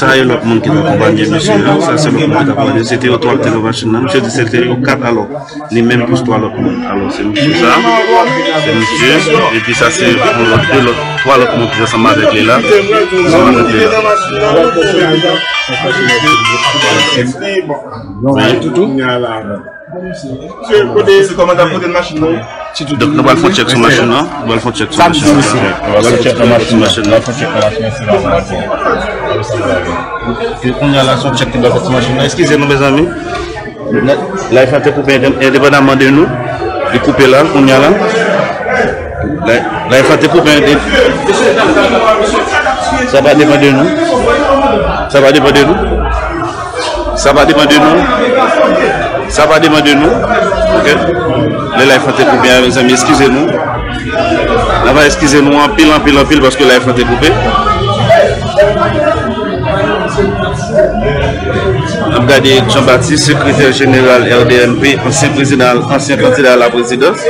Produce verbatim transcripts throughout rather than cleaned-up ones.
Sa e lòt moun ki t akonpanye misye an. Sa se lòt moun ki t akonpanye. Se te yo twa ki te nan machin nan. Misye di se te yo kat alò. Li menm plis twa lòt moun. Alò, se misye sa. Se misye. Epi sa se yon lòt, de lòt, twa lòt moun ki ansanm avèk li la. Ansanm avèk li la. Donk, nou pral fè yon tchèk sou machin nan. Nou pral fè yon tchèk sou machin nan. Nou pral fè yon tchèk sou machin nan. Kounye a la, se yon tchèk ki pral fèt sou machin nan. Eskize nou, mezanmi. Live lan te koupe endepandaman de nou. Li koupe la, kounye a la. Live lan te koupe endepandaman. Sa pa depann de nou. Sa pa depann de nou. Sa pa depann de nou. Sa pa depann de nou. Ok? Lè live lan te koupe a, mezanmi, eskize nou. N ap eskize nou anpil, anpil, anpil paske live lan te koupe. N ap gade Jean Baptiste, sekretè jeneral R D M P, ansyen prezidan, ansyen kandida a la prezidans.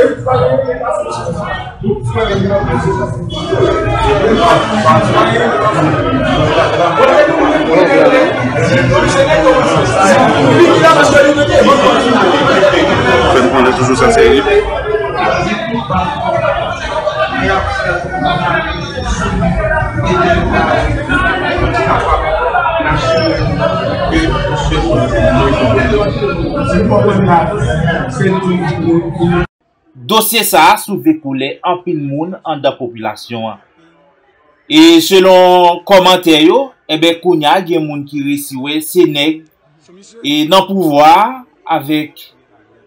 Fè n konnen toujou sa serye. Dosye sa a soulve kolè anpil moun anndan popilasyon an. E selon kòmantè yo, enben, kounye a gen moun ki resi wè se nèg e nan pouvwa a avèk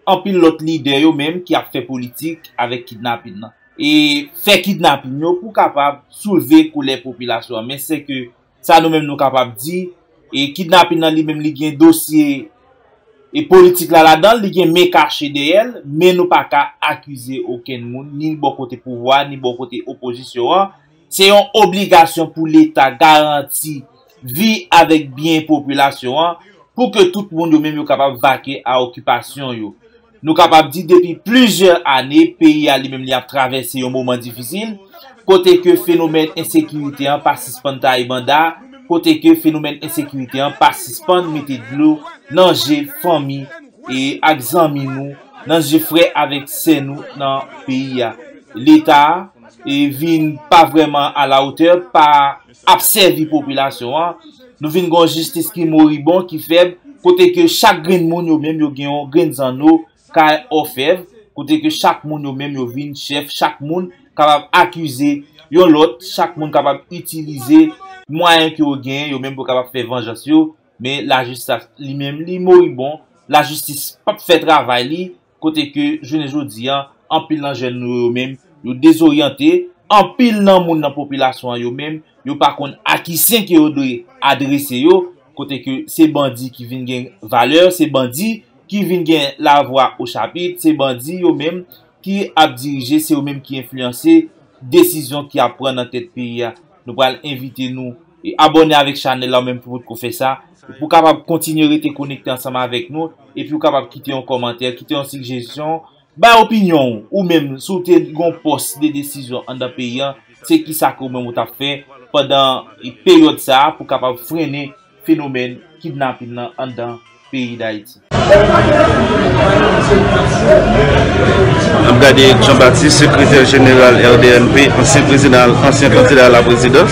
anpil lòt lidè yo menm ki ap fè politik avèk kidnapin nan. E fè kidnapin yo pou kapab soulve kolè popilasyon an. Men sèke sa nou menm nou kapab di, e kidnapin nan li menm li gen dosye e politik la ladan l, li gen men kache dèyè l, men nou pa ka akize okenn moun, ni bò kote pouvwa, ni bò kote opozisyon an. Se yon obligasyon pou Leta garanti vi avèk byen popilasyon an, pou ke tout moun yo menm yo kapab vake a okipasyon yo. Nou kapab di depi plizyè ane, peyi a li menm li ap travèse yon moman difisil, kote ke fenomèn ensekirite an pa sispann taye banda, kote ke fenomèn ensekirite an pa sispann mete dlo nan je fanmi e ak zanmi nou, nan je frè avèk sè nou nan peyi a. Leta a, e, vin pa vrèman alawotè, pa ap sèvi popilasyon an. Nou vin gen yon jistis ki moribon, ki fèb, kote ke chak grenn moun yo menm yo gen yon grenn zanno kay òfèv, kote ke chak moun yo menm yo vin chèf, chak moun kapab akize yon lòt, chak moun kapab itilize mwayen ke yo genyen, yo menm pou kapab fè vanjans yo, men lajistis li menm li moribon, lajistis p ap fè travay li, kote ke jounen jodi an, anpil nan jèn nou yo menm, yo dezoryante, anpil nan moun nan popilasyon an yo menm, yo pa konn a ki sen ke yo dwe adrese yo, kote ke se bandi ki vin gen valè, se bandi ki vin gen lavwa o chapit, se bandi yo menm ki ap dirije, se yo menm ki enfliyanse desizyon ki ap pran nan tèt peyi a. Nou pral envite nou e abòne avèk chanèl la ou menm pou potko fè sa, pou kapab kontinye rete konekte ansanm avèk nou, epi ou kapab kite yon kòmantè, kite yon sijesyon, bay opinyon w, ou menm, si w te gen yon pòs de desizyon anndan peyi a, se kisa ke ou menm ou t ap fè pandan peryòd sa a pou kapab frennen fenomèn kidnapin nan anndan peyi Dayiti. N ap gade Jean Baptiste, sekretè jeneral R D M P, ansyen prezidan, ansyen kandida a la prezidans.